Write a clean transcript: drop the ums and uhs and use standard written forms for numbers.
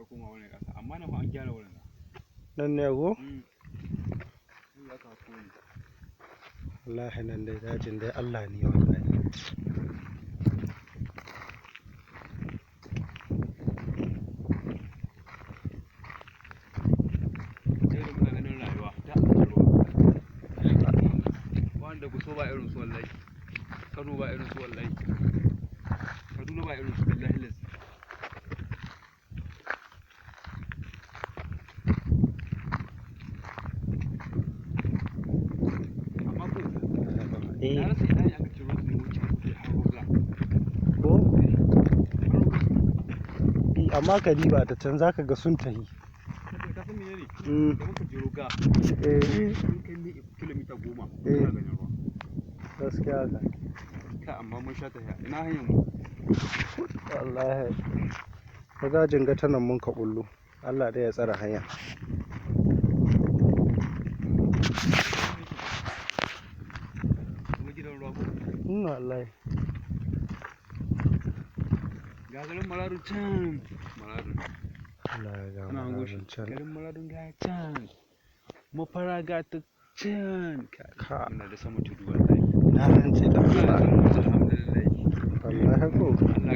Ya koma wani ƙasa, amma na fa an gyara wurin nan. Nan ne go? Mm. Nan za ka hako ne. Wallahi nan dai dajin dai Allah ne wallahi. Sai da muna ganin rayuwa ta ruwa. Wanda Gusau ba irin su wallahi. Kano ba irin su wallahi. Kaduna ba irin su, billahi lazi. Amma ko Eh. na rasa ina ne aka ciro su ne wuce su har Ruga. Ko? Har Ruga. Eh, amma ka diba ta can zaka ga sun tahi. Ka san menene? Mm. Da muka je Ruga, Eh, mun kai ni kilomita 10 Eh. muna ganin ruwa. Gaskiya ka. Ka amma mun sha tafiya. Ina hanyar mu? Wallahi. Ka dajin ga ta nan mun ka bullo. Allah dai ya tsare hanya. Kuma gidan ruwa ko? Wallahi. Ga garin Maradun can. Maradun. Allah ya ga Ana hango shi. maradun can. Garin Maradun ga can. Mafara ga ta can. Ka. Muna da sama tudu wallahi. Na rantse da Muna da Allah. sama tudu, alhamdulillah. Wallahi ko. Allah.